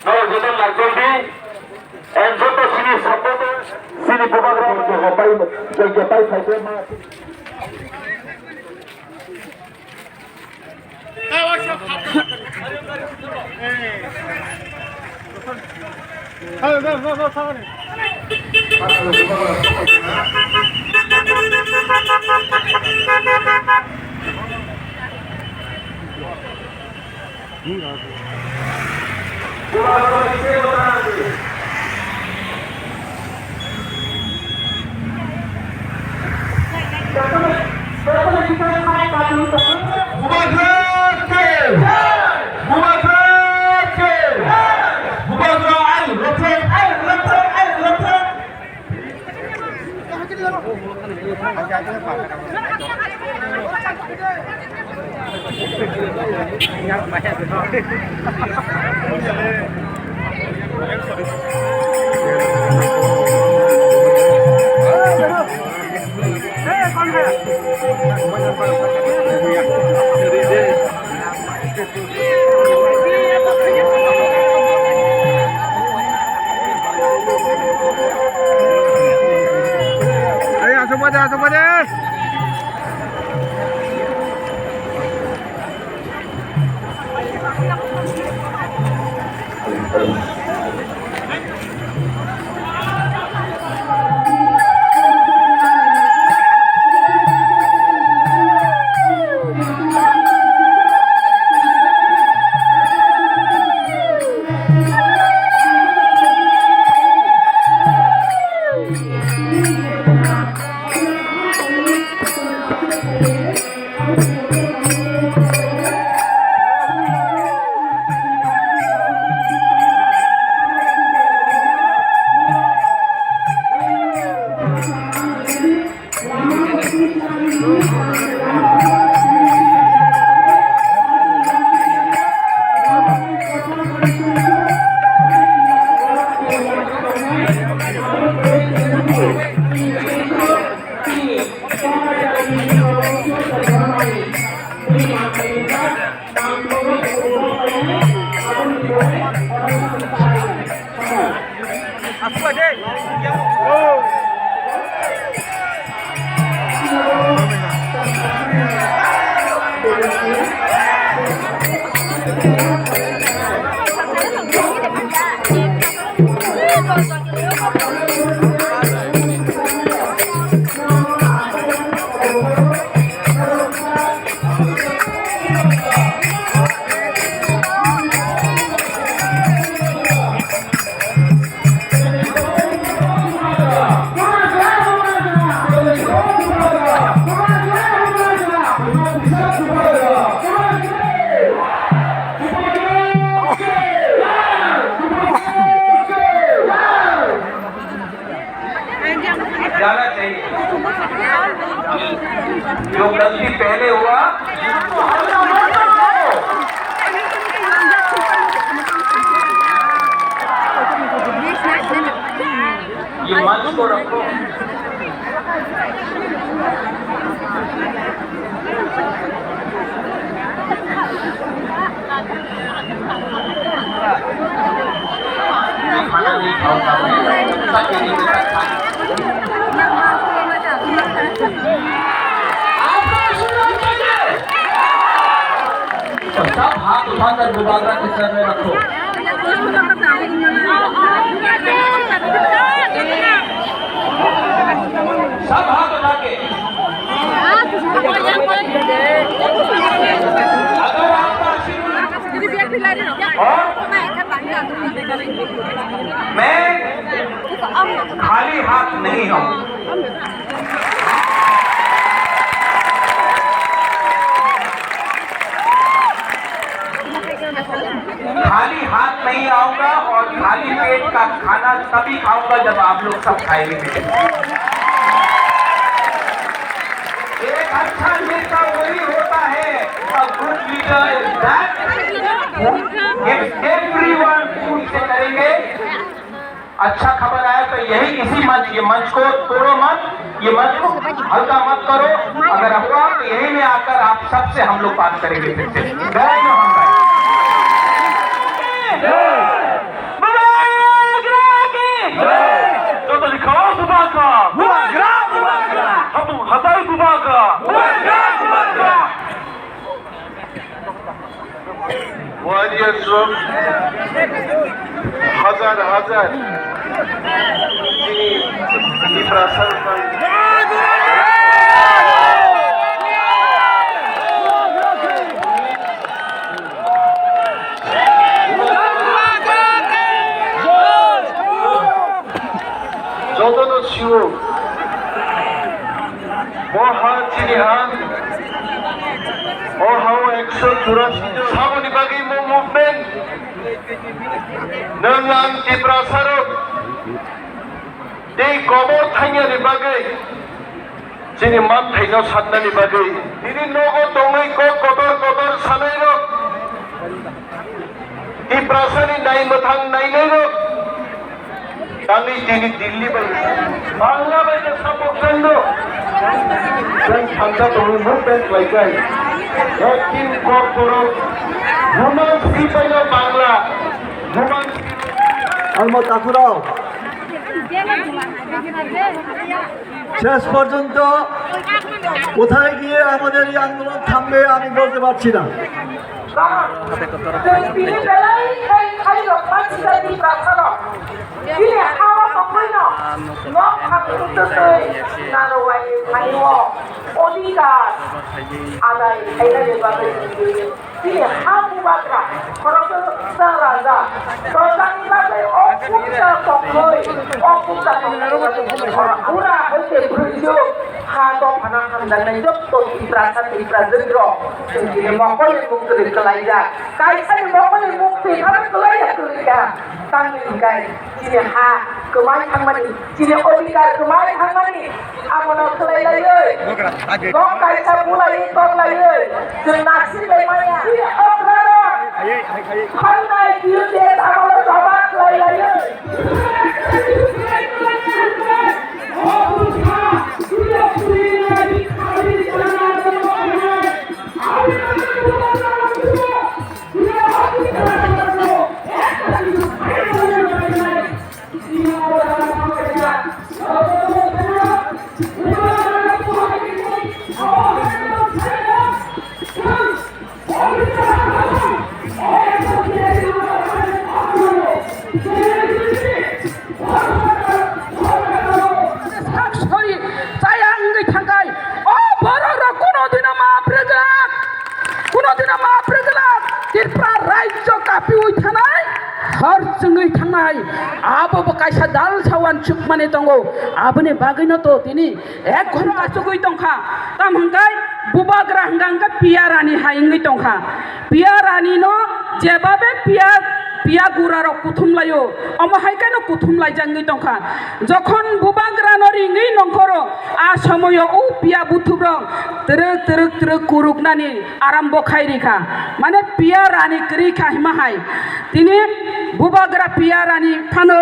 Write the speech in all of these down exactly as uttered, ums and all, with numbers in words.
Norok joto laichomdi, and joto chini supporter, chini bubagra joto pai, joto pai phaikhe ma. Ei, asok pai de, asok pai de. जाना चाहिए। जो गलती पहले हुआ, ये मंच को रखो। तो सब हाथ उठाकर मुबारक के सर में रखो। सब हाथ उठा के। अगर आपका आशीर्वाद और मैं खाली हाथ नहीं आऊंगा। खाली हाथ नहीं आऊंगा और खाली पेट का खाना तभी खाऊंगा जब आप लोग सब खाएंगे मेरे। एक अच्छा नेता वही होता है, a good leader is that who gives everyone food. से करेंगे। अच्छा खबर आया तो यही, इसी मंच, ये मंच को तोड़ो मत, ये मंच को हल्का मत करो। अगर हुआ तो यही में आकर आप सबसे हम लोग बात करेंगे फिर से। गए ना हम भाई। Bubagra ki! Jotoni khawa Bubagra! Bubagra, Bubagra! Habu hatai Bubagra! Bubagra, Bubagra! Warriors rok hazar hazar chini Tiprasa rok jotono sio. Bo ha chini ha. O ha o ekso churasi jon. Saboni bagwi mo movement. Nwng ang Tiprasa rok tei kobor thainani bagwi. Chini manthaino sannani bagwi tini nogo tongwi kok kotor kotor sanairok, Tiprasani naimwthang nainairok tangwi tini Delhi bai Bangla bai khe support khlaino. Chwng thansa tongwi movement khlaikai. Ek team kok borok Roman script bai no Bangla, Roman script. Almo takhurao. শেষ পর্যন্ত কোথায় গিয়ে আমাদের এই আন্দোলন থামবে আমি বলতে পারছি না। Tei bini belai khai khai rok ma sida di prathano. Bini hawa tongmai no nok khang tei narwai khai o odhikar adai khainani bagwi. Chini ha Bubagra, khoroksa raja, dojani bagwi o kuksa tongmoi, o kuksa tongmoi, ura hoite bwrwijo, ha dophano hamjaknai jotto Tiprasa, Tiprajwk rok, chwng chini mokol ni mung kwrwi kwlaijak, kaisa ni mokol ni mung twi phano kwlaiya kwlwikha, tamni hwnkhe chini ha kwmai thangmani, chini odhikar kwmai thangmani, Abono khlai laiwi. Nok kaisa bulaiwi tok laiwi. Chwng naisik lai manya. Okra rok. Khanai biu de abono joba khlai laiwi. Sak sori chaya wngwi thangkhai, o borok rok kuno dino ma phrwglak, kuno dino ma phrwglak, Tripura rajyo kapiwi thanai, hor chwngwi thangnai, abo bo kaisa dal sawan chukmani tongo, aboni bagwino to tini ek ghonta chugwi tongkha, tam hwnkhe Bubagra hwnkha hwnkhe Piya Rani hai wngwi tongkha. Piya Rani no jebabe Piya, Piya gura rok kuthum laio, omo hai khe no kuthum laijak wngwi tongkha. Jokhon Bubagra no ringwi nongkhoro, a somoyo o Piya buthup rok twrwk twrwk twrwk kuruknani arambo khai rikha. Mane Piya Rani kwrwi kha hima hai. Tini Bubagra Piya Rani phano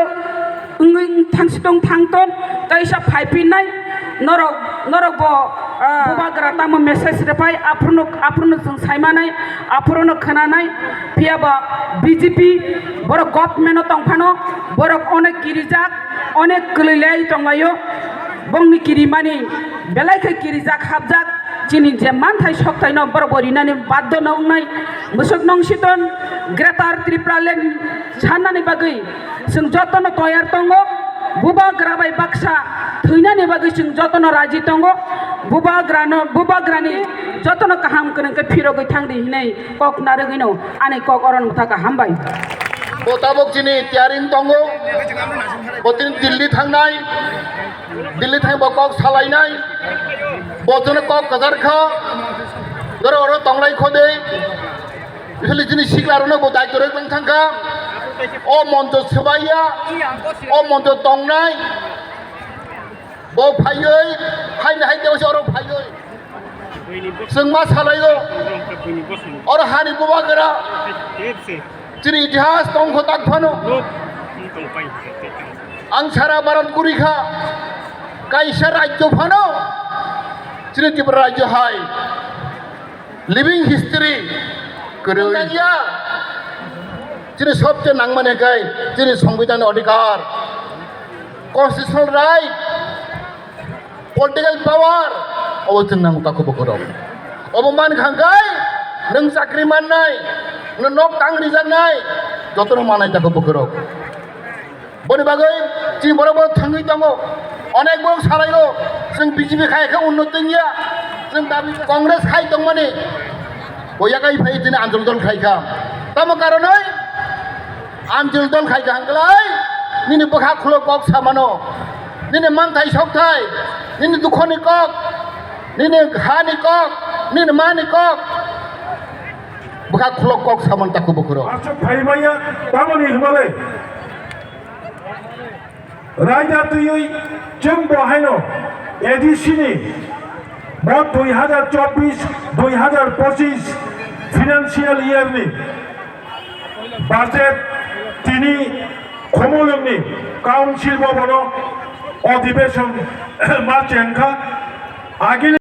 wngwi thangsi tong thang ton, kaisa phai pinnai, norok, norok bo, ah, Bubagra tamo message repai, aphuru no, aphuru no chwng saimanai, aphuru no khwnanai, phiya ba B J P borok government o tong phano, borok onek kirijak, onek kwlwi lai tong laio, bongni kirimani belai khe kirijak hapjak, chini je manthai sokthai no borok bo rinani baddo no wngnai, bwswk nong siton, Greater Tripura Land sannani bagwi chwng jotono toyar tongo, Bubagra bai baksa thwinani bagwi chwng jotono raji tongo, Bubagrano, Bubagrani jotono kaham kwrwng khe phirogwi thangdi hinwi kok narwgwino ani kok oro mwthaka hambai. Bo tabok chini tiyaring tongo, bo tini Delhi thangnai, Delhi thang bo kok salainai, bo jono kok kwchar kha, doro oro tonglai kho de. Bihili chini sikla rokno bo daitw rwk lang thangkha. O moncho swbaiya, o moncho tongnai. Bo phaiwi, haini hai tei oro phaiwi. Chwng ma salaio, oro hani bubagra chini itihas tongkho tak phano. Ang sara Bharat guri kha, kaisa rajyo phano chini Tripura rajyo hai living history kwrwi nangya. Chini sobche nangmani khe chini songbidan odhikar, constitutional right, political power, obo chwng nang tako bukurok. Obo man kha khe nwng chakri mannai, nwng nok tang rijaknai, jotono manai tako bukurok. Boni bagwi chini borok borok thangwi tongo, onek borok salaio, chwng B J P khai khe unnoti wngya, chwng dabi Congress khai tongmani, o yakai phai chini anjol dol khai kha. Tamo karonoi? Anjil dol khai kaham klai, nini bwkha khulo kok samano, nini manthai sokthai, nini dukhoni kok, nini hani kok, nini mani kok, bwkha khulo kok samano taku bukhuro. Aswk phaimaya tamoni hwnmale. Raida twiwi chwng bo haino A D C ni bo dui hazar chobbish dui hazar pochis financial year ni budget tini Khumulwng ni council bhavan o adhibeshon ma chengkha. Agini